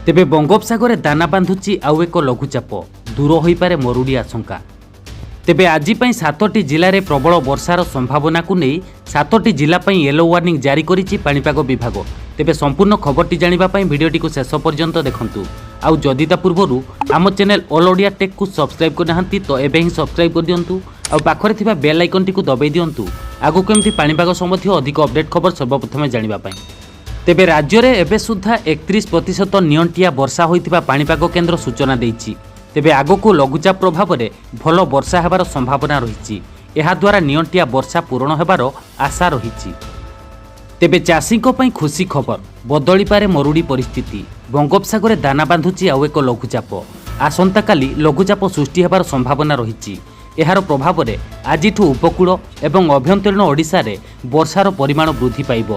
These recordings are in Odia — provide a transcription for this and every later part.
ତେବେ ବଙ୍ଗୋପସାଗରରେ ଦାନା ବାନ୍ଧୁଛି ଆଉ ଏକ ଲଘୁଚାପ, ଦୂର ହୋଇପାରେ ମରୁଡ଼ି ଆଶଙ୍କା। ତେବେ ଆଜି ପାଇଁ 7ଟି ଜିଲ୍ଲାରେ ପ୍ରବଳ ବର୍ଷାର ସମ୍ଭାବନାକୁ ନେଇ 7ଟି ଜିଲ୍ଲା ପାଇଁ ୟେଲୋ ୱାର୍ଣ୍ଣିଂ ଜାରି କରିଛି ପାଣିପାଗ ବିଭାଗ। ତେବେ ସମ୍ପୂର୍ଣ୍ଣ ଖବରଟି ଜାଣିବା ପାଇଁ ଭିଡ଼ିଓଟିକୁ ଶେଷ ପର୍ଯ୍ୟନ୍ତ ଦେଖନ୍ତୁ। ଆଉ ଯଦି ତା ପୂର୍ବରୁ ଆମ ଚ୍ୟାନେଲ୍ ଅଲ୍ ଓଡ଼ିଆ ଟେକ୍କୁ ସବସ୍କ୍ରାଇବ୍ କରିନାହାନ୍ତି, ତ ଏବେ ହିଁ ସବସ୍କ୍ରାଇବ୍ କରିଦିଅନ୍ତୁ ଆଉ ପାଖରେ ଥିବା ବେଲ୍ ଆଇକନ୍ଟିକୁ ଦବାଇ ଦିଅନ୍ତୁ, ଆଗକୁ ଏମିତି ପାଣିପାଗ ସମ୍ବନ୍ଧୀୟ ଅଧିକ ଅପଡେଟ୍ ଖବର ସର୍ବପ୍ରଥମେ ଜାଣିବା ପାଇଁ। ତେବେ ରାଜ୍ୟରେ ଏବେ ସୁଦ୍ଧା 31% ନିଅଣ୍ଟିଆ ବର୍ଷା ହୋଇଥିବା ପାଣିପାଗ କେନ୍ଦ୍ର ସୂଚନା ଦେଇଛି। ତେବେ ଆଗକୁ ଲଘୁଚାପ ପ୍ରଭାବରେ ଭଲ ବର୍ଷା ହେବାର ସମ୍ଭାବନା ରହିଛି। ଏହାଦ୍ୱାରା ନିଅଣ୍ଟିଆ ବର୍ଷା ପୂରଣ ହେବାର ଆଶା ରହିଛି। ତେବେ ଚାଷୀଙ୍କ ପାଇଁ ଖୁସି ଖବର, ବଦଳିପାରେ ମରୁଡ଼ି ପରିସ୍ଥିତି। ବଙ୍ଗୋପସାଗରରେ ଦାନା ବାନ୍ଧୁଛି ଆଉ ଏକ ଲଘୁଚାପ। ଆସନ୍ତାକାଲି ଲଘୁଚାପ ସୃଷ୍ଟି ହେବାର ସମ୍ଭାବନା ରହିଛି। ଏହାର ପ୍ରଭାବରେ ଆଜିଠୁ ଉପକୂଳ ଏବଂ ଆଭ୍ୟନ୍ତରୀଣ ଓଡ଼ିଶାରେ ବର୍ଷାର ପରିମାଣ ବୃଦ୍ଧି ପାଇବ।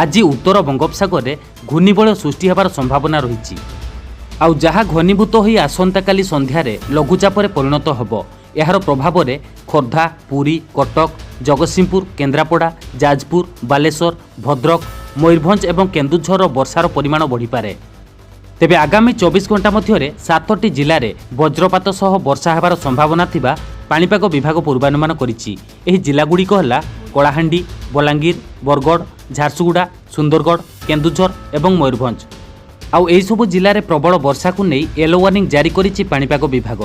ଆଜି ଉତ୍ତର ବଙ୍ଗୋପସାଗରରେ ଘୂର୍ଣ୍ଣିବଳୟ ସୃଷ୍ଟି ହେବାର ସମ୍ଭାବନା ରହିଛି, ଆଉ ଯାହା ଘନୀଭୂତ ହୋଇ ଆସନ୍ତାକାଲି ସନ୍ଧ୍ୟାରେ ଲଘୁଚାପରେ ପରିଣତ ହେବ। ଏହାର ପ୍ରଭାବରେ ଖୋର୍ଦ୍ଧା, ପୁରୀ, କଟକ, ଜଗତସିଂହପୁର, କେନ୍ଦ୍ରାପଡ଼ା, ଯାଜପୁର, ବାଲେଶ୍ୱର, ଭଦ୍ରକ, ମୟୂରଭଞ୍ଜ ଏବଂ କେନ୍ଦୁଝରର ବର୍ଷାର ପରିମାଣ ବଢ଼ିପାରେ। ତେବେ ଆଗାମୀ 24 ଘଣ୍ଟା ମଧ୍ୟରେ 7ଟି ଜିଲ୍ଲାରେ ବଜ୍ରପାତ ସହ ବର୍ଷା ହେବାର ସମ୍ଭାବନା ଥିବା ପାଣିପାଗ ବିଭାଗ ପୂର୍ବାନୁମାନ କରିଛି। ଏହି ଜିଲ୍ଲାଗୁଡ଼ିକ ହେଲା କଳାହାଣ୍ଡି, ବଲାଙ୍ଗୀର, ବରଗଡ଼, ଝାରସୁଗୁଡ଼ା, ସୁନ୍ଦରଗଡ଼, କେନ୍ଦୁଝର ଏବଂ ମୟୂରଭଞ୍ଜ। ଆଉ ଏହିସବୁ ଜିଲ୍ଲାରେ ପ୍ରବଳ ବର୍ଷାକୁ ନେଇ ୟେଲୋ ୱାର୍ଣ୍ଣିଂ ଜାରି କରିଛି ପାଣିପାଗ ବିଭାଗ।